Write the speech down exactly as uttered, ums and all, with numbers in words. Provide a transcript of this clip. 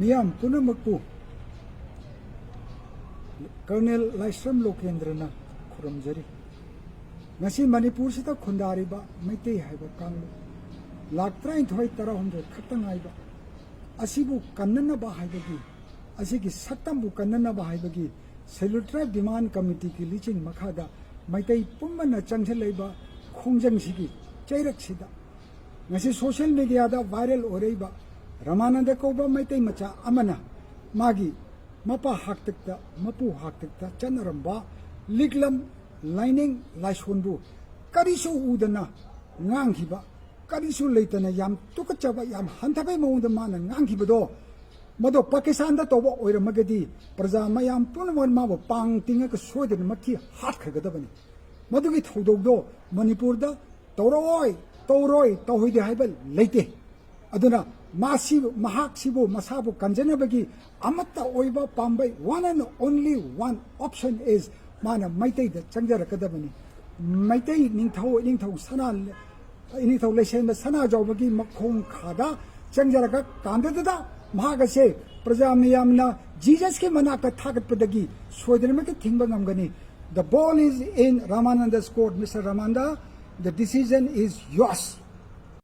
ꯃꯤꯌꯥꯝ ꯄꯨꯝꯅꯃꯛꯄꯨ ꯀꯔꯅꯦꯜ ꯂꯥꯏꯁ꯭ꯔꯝ ꯂꯣꯀꯦꯟꯗ꯭ꯔꯅ ꯈꯨꯔꯨꯝꯖꯔꯤ꯫ ꯉꯁꯤ ꯃꯅꯤꯄꯨꯔꯁꯤꯗ ꯈꯨꯟꯗꯥꯔꯤꯕ ꯃꯩꯇꯩ ꯍꯥꯏꯕ ꯀꯥꯡꯂꯨꯞ ꯂꯥꯈ ꯇꯔꯥꯅꯤꯊꯣꯏ ꯇꯔꯥꯍꯨꯝꯗꯣꯏ ꯈꯛꯇ ꯉꯥꯏꯕ ꯑꯁꯤꯕꯨ ꯀꯟꯅꯅꯕ ꯍꯥꯏꯕꯒꯤ, ꯑꯁꯤꯒꯤ ꯁꯛꯇꯝꯕꯨ ꯀꯟꯅꯅꯕ ꯍꯥꯏꯕꯒꯤ Scheduled Tribe Demand Committeeꯒꯤ ꯂꯤꯆꯤꯡ ꯃꯈꯥꯗ ꯃꯩꯇꯩ ꯄꯨꯝꯕꯅ ꯆꯪꯁꯤꯜꯂꯛꯏꯕ ꯈꯣꯡꯖꯪꯁꯤꯒꯤ ꯆꯩꯔꯛꯁꯤꯗ ꯉꯁꯤ social mediaꯗ viral ꯑꯣꯏꯔꯛꯏꯕ ꯔꯃꯥꯅꯟꯗ ꯀꯧꯕ ꯃꯩꯇꯩ ꯃꯆꯥ ꯑꯃꯅ ꯃꯥꯒꯤ ꯃꯄꯥ ꯍꯥꯛꯇꯛꯇ, ꯃꯄꯨ ꯍꯥꯛꯇꯛꯇ ꯆꯠꯅꯔꯝꯕ ꯂꯤꯛꯂꯝ ꯂꯥꯏꯅꯤꯡ ꯂꯥꯏꯁꯣꯟꯕꯨ ꯀꯔꯤꯁꯨ ꯎꯗꯅ ꯉꯥꯡꯈꯤꯕ, ꯀꯔꯤꯁꯨ ꯂꯩꯇꯅ ꯌꯥꯝ ꯇꯨꯀꯠꯆꯕ, ꯌꯥꯝ ꯍꯟꯊꯕꯒꯤ ꯃꯑꯣꯡꯗ ꯃꯥꯅ ꯉꯥꯡꯈꯤꯕꯗꯣ, ꯃꯗꯣ ꯄꯥꯀꯤꯁꯇꯥꯟꯗ ꯇꯧꯕ ꯑꯣꯏꯔꯝꯃꯒꯗꯤ ꯄ꯭ꯔꯖꯥ ꯃꯌꯥꯝ ꯄꯨꯝꯅꯃꯛ ꯃꯥꯕꯨ ꯄꯥꯡ ꯇꯤꯡꯉꯒ ꯁꯣꯏꯗꯅꯃꯛꯀꯤ ꯍꯥꯠꯈ꯭ꯔꯒꯗꯕꯅꯤ꯫ ꯃꯗꯨꯒꯤ ꯊꯧꯗꯣꯛꯗꯣ ꯃꯅꯤꯄꯨꯔꯗ ꯇꯧꯔꯛꯑꯣꯏ, ꯇꯧꯔꯣꯏ, ꯇꯧꯍꯣꯏꯗꯦ ꯍꯥꯏꯕ ꯂꯩꯇꯦ꯫ ꯑꯗꯨꯅ ꯃꯥꯁꯤ, ꯃꯍꯥꯛꯁꯤꯕꯨ ꯃꯁꯥꯕꯨ ꯀꯟꯖꯅꯕꯒꯤ ꯑꯃꯠꯇ ꯑꯣꯏꯕ ꯄꯥꯝꯕꯩ, one and only one option is, ꯃꯥꯅ ꯃꯩꯇꯩꯗ ꯆꯪꯖꯔꯛꯀꯗꯕꯅꯤ꯫ ꯃꯩꯇꯩ ꯅꯤꯡꯊꯧ, ꯏꯅꯤꯡꯊꯧ ꯁꯅꯥ, ꯏꯅꯤꯡꯊꯧ ꯂꯩꯁꯦꯝꯕ ꯁꯅꯥꯖꯥꯎꯕꯒꯤ ꯃꯈꯣꯡ ꯈꯥꯗ ꯆꯪꯖꯔꯛꯄ ꯀꯥꯟꯗꯨꯗ ꯃꯍꯥꯛ ꯑꯁꯦ ꯄ꯭ꯔꯖꯥ ꯃꯤꯌꯥꯝꯅ ꯖꯤꯖꯁꯀꯤ ꯃꯅꯥꯛꯇ ꯊꯥꯒꯠꯄꯗꯒꯤ ꯁꯣꯏꯗꯅꯃꯛꯀꯤ ꯊꯤꯡꯕ ꯉꯝꯒꯅꯤ꯫ The ball is in Ramananda's court, Mister Ramananda, the decision is yours.